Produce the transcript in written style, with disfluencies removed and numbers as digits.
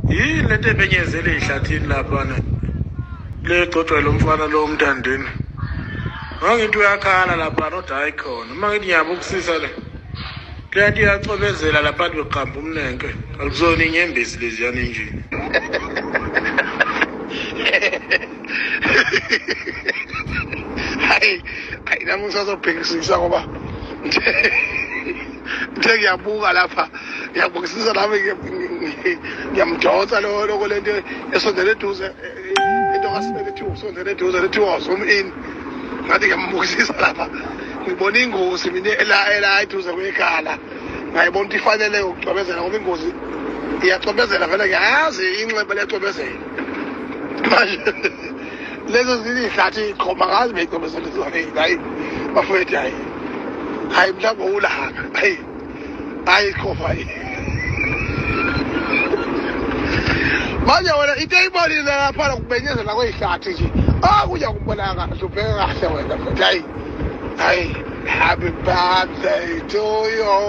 Yini lento ebenyezele ezihlathini laphana? Legcotshwa lo mfana lo umthandeni. Ngangithi uyakhala lapha kodwa hayi khona. Uma ngithi ngiyabukusisa le. Le nto iyacobezela lapha beqamba umnenke. Akusona inyembezi leziyana enjini. Hayi, hayi nami ngisazobhekisisa ngoba ngithe ngiyabuka lapha ngiyabukisisa nami ngiyamdonsa lo loko lento esondele eduze into kasibele ethiwa usondele eduze lethiwa zoom in ngathi ngiyambukisisa lapha ngibona ingozi mina ela ela eduze kwekhala ngayibona ukuthi ifanele ukucwebezela ngoba ingozi iyacwebezela vele ngiyazi inxeba liyacwebezela manje lezo ziyihlathi iqhoma ngazi beyicwebezela hayi bafowethu hayi hayi mhlawumbe ulaka hayi hayi iqhofa hayi manje wena into eyibonile lapha kubenyezela kweyihlathi nje akuya kubona kahle ubheke kahle wena futhi hayi hayi happy birthday to you.